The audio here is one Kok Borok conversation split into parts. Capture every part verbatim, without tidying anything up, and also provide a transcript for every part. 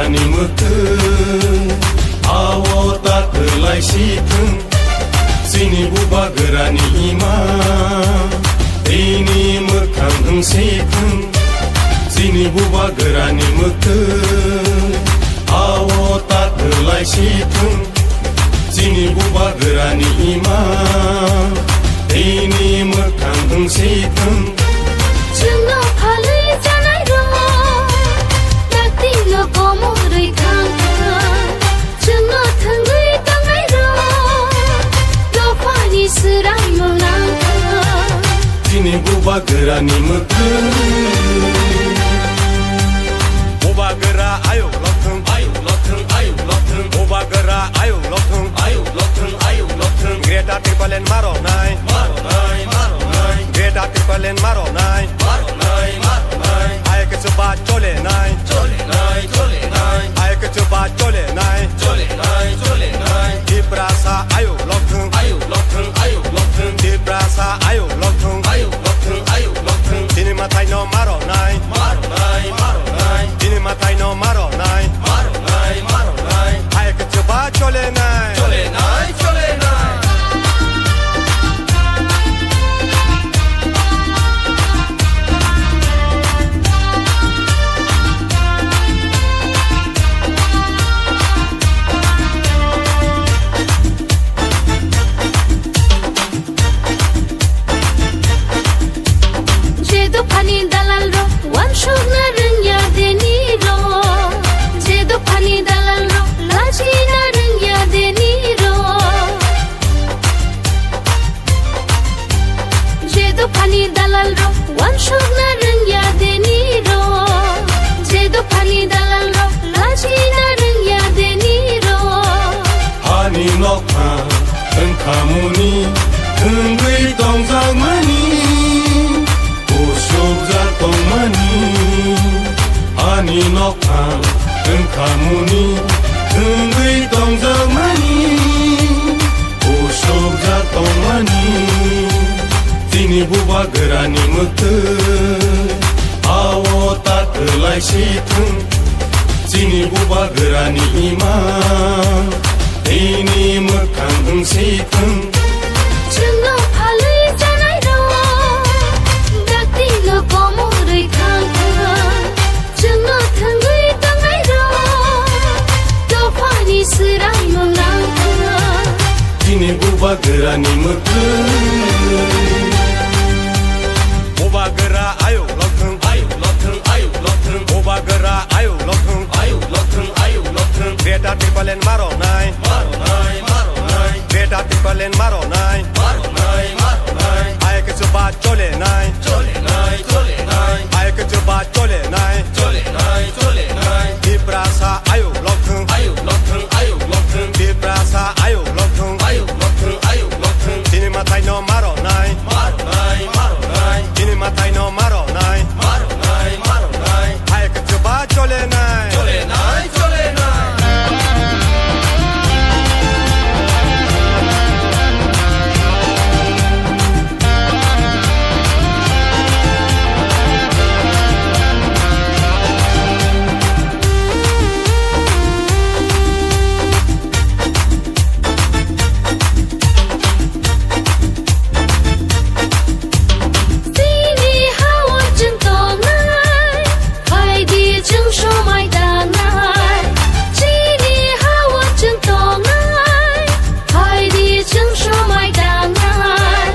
Ni mwkhwng, ao ta kwlai si thwng. Chini bubagrani ima, tini mwkhang wng si thwng. Chini bubagrani mwkhwng, ao ta kwlai si thwng. Chini bubagrani ima, tini mwkhang wng si thwng. Chwngno phalwi chanai rok, dakti no komorwi thang thang. Chwngno thwngwi tongnai rok, dophani swrang no nang thang. Chini bubagrani mwkhwng. Bubagra ayuk lokthwng, ayuk lokthwng, ayuk lokthwng. Bubagra ayuk lokthwng, ayuk lokthwng, ayuk lokthwng. Greater Tipraland maronai, maronai, maronai. Greater Tipraland maronai, maronai, maronai. Ayuk chuba cholenai, cholenai, cholenai. Ayuk chuba cholenai, cholenai, cholenai. Tiprasa ayuk lokthwng, ayuk lokthwng, ayuk lokthwng. Tiprasa ayuk lokthwng, ayuk lokthwng, ayuk lokthwng. Chini mwtai no maronai, maronai, maronai. Chini mwtai no maronai, maronai, maronai. Ayuk chuba cholenai, cholenai, cholenai. Je dophani dalal rok wansukna rwngya deni rok, je dophani dalal rok lachina rwngya deni rok. Je dophani dalal rok wansukna rwngya deni rok, je dophani dalal rok lachina rwngya deni rok. Hani nokha wngkhamuni thwngwi tongjakmani, usukjak tongmani. Hani nokha wngkhamuni thwngwi tongjakmani, usukjak tongmani. Chini bubagrani mwkhwng, ao ta kwlai si thwng. Chini bubagrani ima, tini mwkhang wng si thwng. Chwngno phalwi chanai rok, dakti no komorwi thang thang. Chwngno thwngwi tongnai rok, dophani swrang no nang thang. Chini bubagrani mwkhwng. Bubagra ayuk lokthwng, ayuk lokthwng, ayuk lokthwng. Bubagra ayuk lokthwng, ayuk lokthwng, ayuk lokthwng. Greater Tipraland maronai, maronai, maronai. Greater Tipraland maronai, maronai, maronai. Ayuk chuba cholenai, cholenai, cholenai. Ayuk chuba cholenai, cholenai, cholenai. Tiprasa ayuk lokthwng, ayuk lokthwng, ayuk lokthwng. Tiprasa ayuk lokthwng, ayuk lokthwng, ayuk lokthwng. Chini mwtai no maronai, maronai, maronai. Chini mwtai no maronai, maronai, maronai. Ayuk chuba cholenai, cholenai, cholenai. Chini ha-o chwng tongnai, phaidi chwng somai tangnai. Chini ha-o chwng tongnai, phaidi chwng somai tangnai.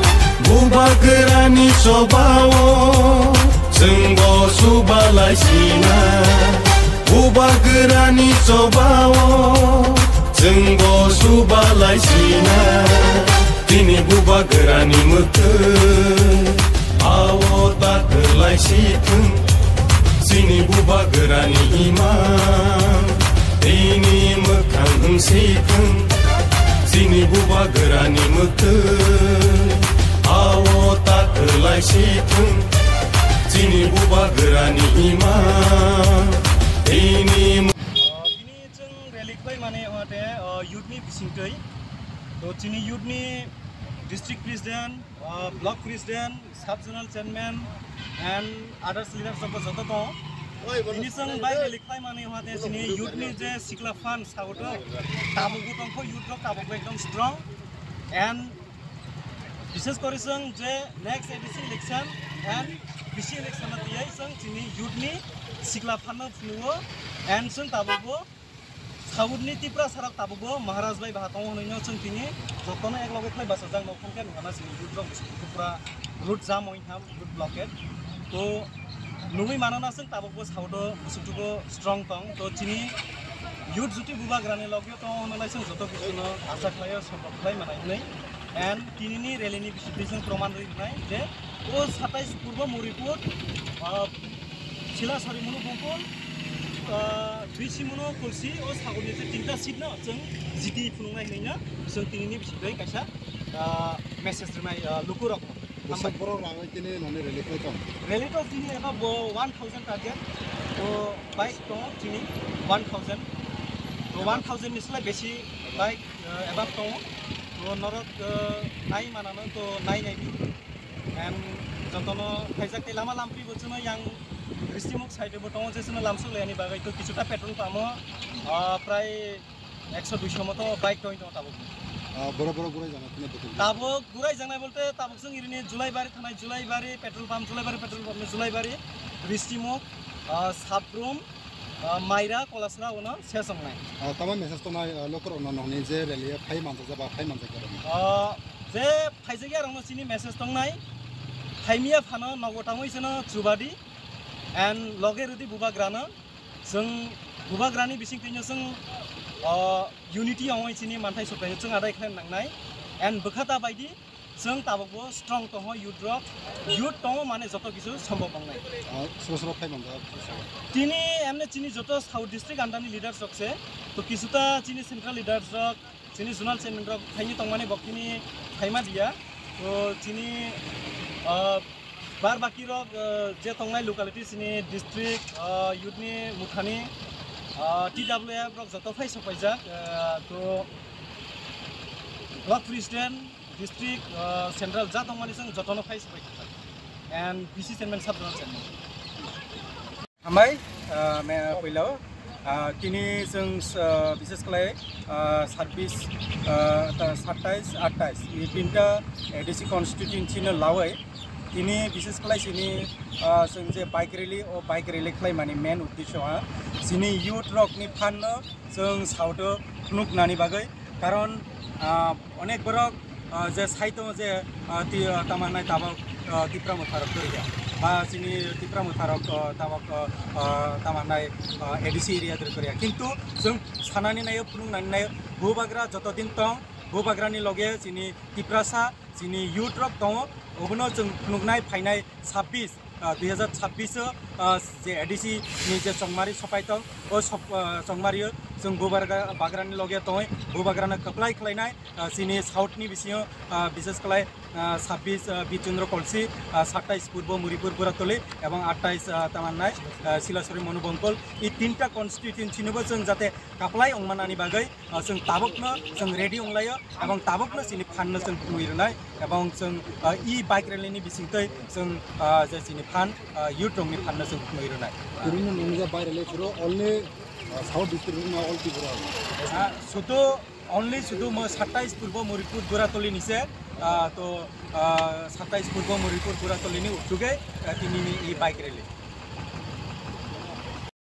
Bubagrani chobao chwngbo subalai sina. Bubagrani chobao chwngbo subalai sina. Chini bubagrani mwkhwng, ao ta kwlai si thwng. Chini bubagrani ima, tini mwkhang wng si thwng. Chini bubagrani mwkhwng, ao ta kwlai si thwng. Chini bubagrani ima, tini Tini chwng rally khlai mani wngkha te, o, youth ni bisingtwi. To chini youth ni district president, o, block president, sub zonal chairman and others leaders rok bo joto tongo. To Tini chwng bai rally khlaimani hwnkhe chini youth ni je sikla phan saoto tabukbo tongkho, youth rok tabukbo ekdom strong and bishes kori chwng je next A D C election and B C election no tiyai chwng chini youth ni sikla phan no phunukgo and chwng tabukbo South ni Tiprasa rok tabukbo Maharaj bai baha tongo hwnwi no chwng tini jotono ek loge khlai bachajak no phone khe nukha na chini youth rok bising pura road jam oi ham, road blockade. To nugwi mano na chwng tabukbo South o bising tugo strong tong. To chini youth juti bubagra ni loge tongo hwnwi chwng joto bising no acha khlaio, support khlai manai hwnwi. And tini ni rally ni bising twi chwng proman rwi rwnai je o satais Purbo Moripur, ah, Silasori Munu Bongkol, ah, Bisi Munu Kolsi, o sagor ni je tinta seat no chwng jiti phunuknai hwnwi no chwng tini ni bising twi kaisa, ah, message rwnai, ah, luku rok no. Bwswk borok rang oi tini nani rally khlai tong? Rally to tini eba bo one thousand target. To bike to tini one thousand. To one thousand ni slai besi bike, eh, eba to. To norok, eh, nai manano to nai nai bi. And jotono khaijak tei lama lampri bo chwngno yang Ristimuk side bo tongo je chwngno lamsok layani bagwi to kisuta petrol pump o, ah, prai ekso duiso moto bike tong tongo tabuk. Ah, boro boro gurai jana tini betul. Tabuk gurai janai bolte tabuk chwng irini Julaibari thanai Julaibari petrol pump, Julaibari petrol pump ni Julaibari, Ristimuk, ah, Sabrum, ah, Maira, Kolasra ono se songnai. Ah, tama message tongnai, ah, lokorok no nokni je rally phai manjak ba phai manjak ba. Ah, je phaijak ya rokno chini message tongnai, phaimiya phano nogo tangwi seno chubadi and loge rwdi bubagrano. Chwng bubagrani bising twino chwng, o, unity ongwi chini manthai supraino chwng adai khlai nangnai. And bwkha ta baidi chwng tabukbo strong tongo youth rok. Youth tongo mane joto kisu sombok wngnai. Ah, sro sro phai manjak. Tini emne chini joto South District under ni leaders rok se. To kisu ta chini central leaders rok, chini zonal chairman rok phaini tongmani bok tini phaima diya. To chini, ah, Bar baki rok, eh, je tongnai locality sini district, eh, youth ni muthani, eh, T W F rok joto phai sok paijak, eh, to block president, district, eh, central ja tongmani chwng jotono phai sok paijak. And B C chairman, sub zonal chairman. Hambai, ah, me-, puila o, ah, tini chwng, ah, bishes khlai, ah, sabbish, ah, ta-, sattais, attais, i tinta A D C constituency no lawai, tini bishes khlai sini, ah, chwng je bike rally, o bike rally khlai mani main uddesho ha, sini youth rok ni phan no chwng South o phunuknani bagwi, karon, ah, onek borok, ah, je sai tongo je, ah, ti-, ah, tamo hwnai tabok, ah, Tipra Motha rok kwrwi ya. Ba chini Tipra Motha rok, ah, tabok, ah, ah, tamo hwnai, ah, A D C area dwrwi kwrwi ya. Kintu chwng sanani naio, phunuknani naio, bubagra joto din tong, bubagrani loge chini Tiprasa, chini youth rok tongo, obono chwng phunuknai phainai sabbish, ah, dui hazar sabbish o, ah, je A D C ni je chongmari sopai tong, o sop-, ah, chongmari o chwng bubagra-, bagrani loge tongwi bubagrano kwplai khlainai, ah, chini South ni bisingo, ah, bishes khlai, ah, sabbish, ah, Bichandra Kolsi, ah, sattais Purbo Muripur Buratoli, ebong attais, ah, tamo hwnai, ah, Silasori Monu Bongkol. I tinta constituency no bo chwng jate kwplai wngmanani bagwi, ah, chwng tabukno chwng ready wnglaio, ebong tabukno chini phan no chwng phunugwi rwnai, ebong chwng, ah, e bike rally ni bisingtwi chwng, ah, je chini phan, ah, youth rokni phan no chwng phunugwi rwnai. Tini no nungja bike rally phuru only, ah, South district no all Tripura. Ah, sudu, only sudu mo sattais Purbo Muripur Buratoli ni se, ah, to, ah, sattais Purbo Muripur Buratoli ni utuge, ah, tini ni e bike rally.